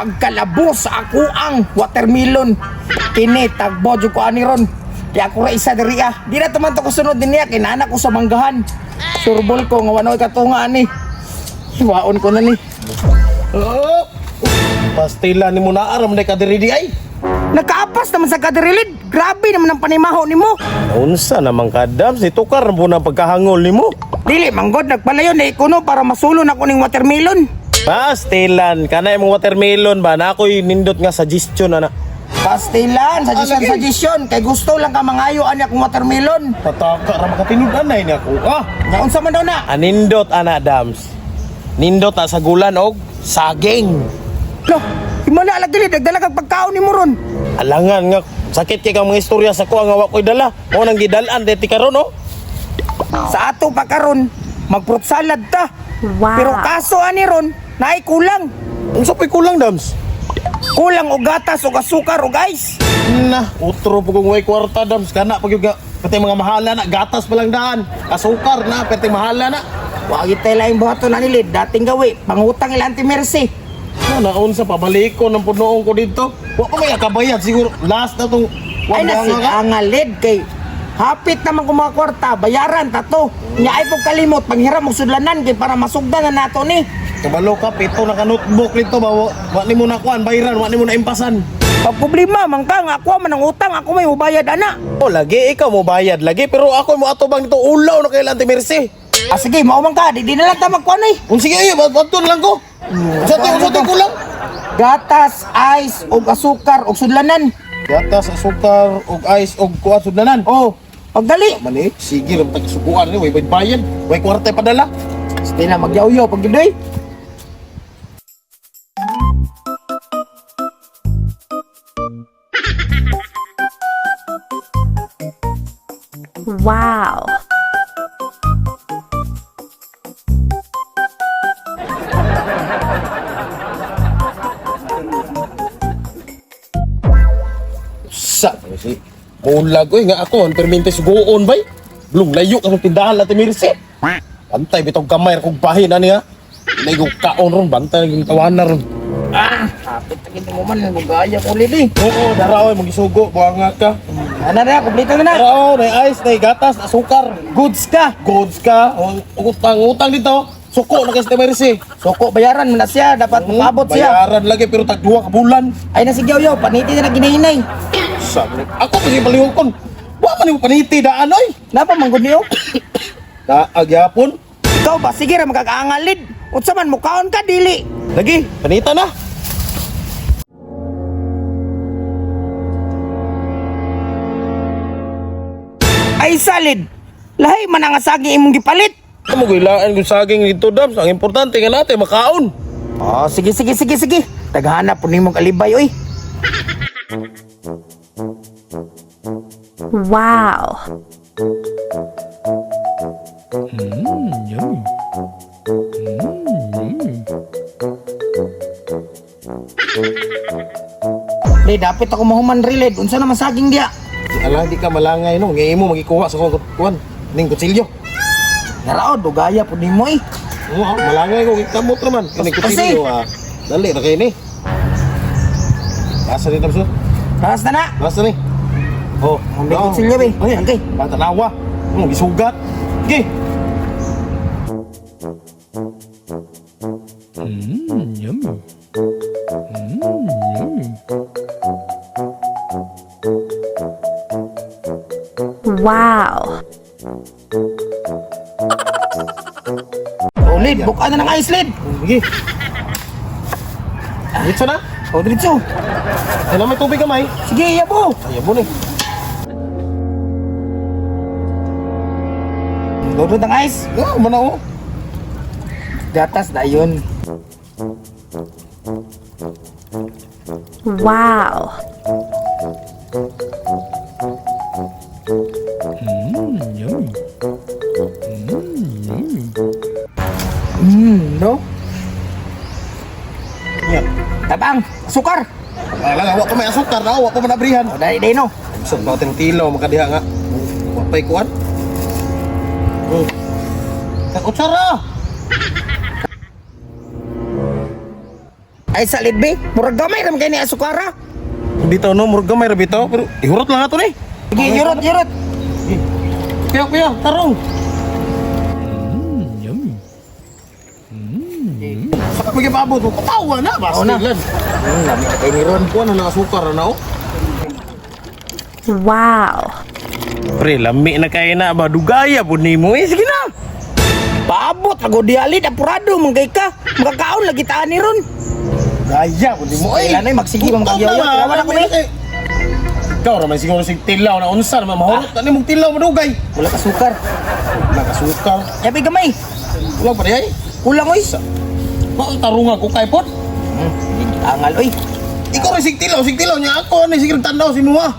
Pagkalabos sa ako ang watermelon. Kini tagbo jud ko ani ron. Di ako ra isa diri ah. Di na tuman to ko sunod din niya kay naanak ko sa manggahan. Surbol ko nga wanoy katunga ani. Hiwaon ko na ni. Oh! Pastila ni mo na aram na kadiri di ay. Nakaapas naman sa kadirilid. Grabe naman ang panimaho nimo. Unsa naman kadam si tukar po na pagkahangol nimo. Dili manggod nagpalayon na ikuno para masulon ako ning watermelon. Pastilan kana imong watermelon ba na ako'y nindot nga suggestion ana. Pastilan, suggestion, Ah, lagi. suggestion. Kay gusto lang ka mangayo ani akong watermelon. Pataka ra makatinud anay ni ako. Ah, Nga unsa man daw na? anindot ana dams. Nindot na sa gulan og saging. Lo, himala lagi dili nagdala kag pagkaon nimo ron. Alangan nga sakit kay kang mga istorya sa ko nga wa ko'y dala. Mo nang gidal-an deti karon oh. Sa ato pa karon, mag-fruit salad ta. Wow. Pero kaso ani ron, naay kulang. Unsa pa'y kulang dams? Kulang og gatas og asukar og ice. Na, utro po kung way kwarta dams kana pag yung pati mga mahala na gatas pa lang daan. Asukar na pati mahala na. Wa gyud tay laing buhaton ani lid, dating gawi, pangutang ila Auntie Mercy. Na naon sa pabaliko ng punoong ko dito. Wa pa may kabayad siguro last na tong Ay na si angalid kay hapit naman kung mga kwarta, bayaran tato. Nya ay pog kalimot, panghiram og sudlanan kay para masugdan na nato ni. Kabalo ka pito na ka notebook nito ba wa, wa nimo na kuan bayran wa nimo na impasan. Pag problema man ka nga ako man ang utang, ako may mubayad ana. O lagi ikaw mo bayad lagi pero ako mo ato bang dito ulaw na kay Auntie Mercy. Ah sige, mao man ka, di na lang ta magkuan eh. Kung sige ay bato na lang ko. Sa to kulang. Gatas, ice, og asukar, og sudlanan. Gatas, asukar, og ice, og kuan sudlanan. Oh, pagdali. Mali, sige lang tagsukuan ni way bayad, way kwarta padala. Sige na magyawyaw pag gidoy. Wow. Sa si Bulag oy nga ako ang permente sugoon bay. Blong layo ka sa tindahan Ate Mercy. Bantay bitong kamay ra kog bahin ani ha. Ilay kog kaon ron bantay yung tawanan ron. Ah, hapit na gid mo man gaya ko lili. Oo, dara oy magisugo buanga ka. Ana na, kompleto na na. Dara oy, nay ice, nay gatas, asukar. Goods ka. Goods ka, utang utang dito. Suko na kay Ate Mercy. Suko bayaran man na siya, dapat makaabot siya. Bayaran lagi pero tag duha ka bulan. Ay na si Yaw, paniti na ginahinay. Sabi, ako pa siya palihukon. Wa man yung paniti daan oy. Napa manggod niyo? Daag yapon. Ikaw ba sige ra magkakaangalid. Unsa man mukaon ka dili. Lagi, panita na. Ay salid. Lahi man ang saging imong gipalit. Amo gilaan kung saging dito dams. Ang importante nga natin makaon. Oh, sige sige sige sige. Taghanap po nimong alibay oy. Wow. Di dapat ako mahuman relid. Unsa naman saging diya? Ala di ka malangay no. Ngay imo magikuha sa kong kuan ning kutsilyo. Naraod dugaya po nimo eh. Oo, malangay ko gikamot raman. Kini kutsilyo ah. Dali ra kay ni. Asa ni Tamso? Taas na na. Asa ni? Oh, Ang may kutsilyo eh. Ay, Okay. Patanawa. Mo gisugat. Sige. Wow. Oh, lid, buka na ng ice lid. Sige. Dito na. Oh, diretso. Ay, may tubig kamay. Sige, yabo. Ay, abo ni. Dudot ang ice. Ah, mana oh. Gatas na yun. Wow. No? Yan. Tabang, sukar. Ala, wa pa may asukar na, wa pa man abrihan. O, dali, dali, no. Sa ba tilaw makadiha nga. Wa pa'y kuan. Oh. Kutsara. Ay sa lidbi, murag gamay ra man kay ni asukara. Dito no, murag gamay ra bitaw, pero ihurot lang ato ni. Sige, yurot, yurot. Kuya, kuya, tarong. Saka magipabot mo, katawa na, basta Oo na. lan. Lami na kay ni ron. Kuha na nakasukar na oh. Wow. Pre, lami na kay na ba dugaya pud nimo eh. Sige na. Paabot, ako dialid, apurado, manggay ka. Makakaon, lagi taan ni ron. Gaya pud nimo eh. Ay, lanay, magsige, Gutom mamagyaw. na ba? Tirawan ako Lami eh. na kay. Ikaw ra man siguro sig tilaw na unsa naman mahurot na nimong tilaw madugay. Wala ka sukar. Wala ka sukar. Yabi gamay. Wala pa di ay. Kulang oy. Mao tarungan ko kay pod. Angal oy. Ikaw ra sig tilaw niya ako ni sige tanaw si muha.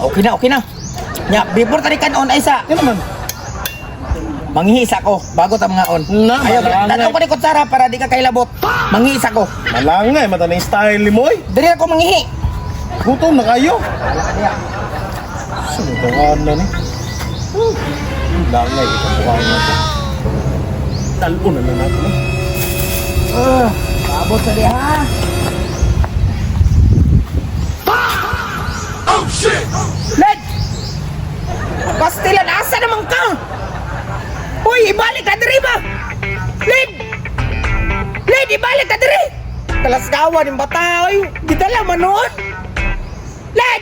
Okay na, okay na. Nya, before tani kan-on ay sa Yan naman. manghihisa ko bago ta mga on. Na, Ayaw, malangay. tanaw ko ni kutsara para di ka kailabot. Manghihisa ko. Malangay mata na yung style ni mo eh. Dili ako manghihi. Gutom na kayo. Sumutungan na ni. Langay itong buhangin natin. Talon na lang natin eh. Paabot sa diha. Oh shit! Led! Pastilan, asa naman ka? Uy, ibalik ka diri ba? Led! Led, ibalik ka diri! Kalasgawan yung bata, oy. Gidala man noon. Led!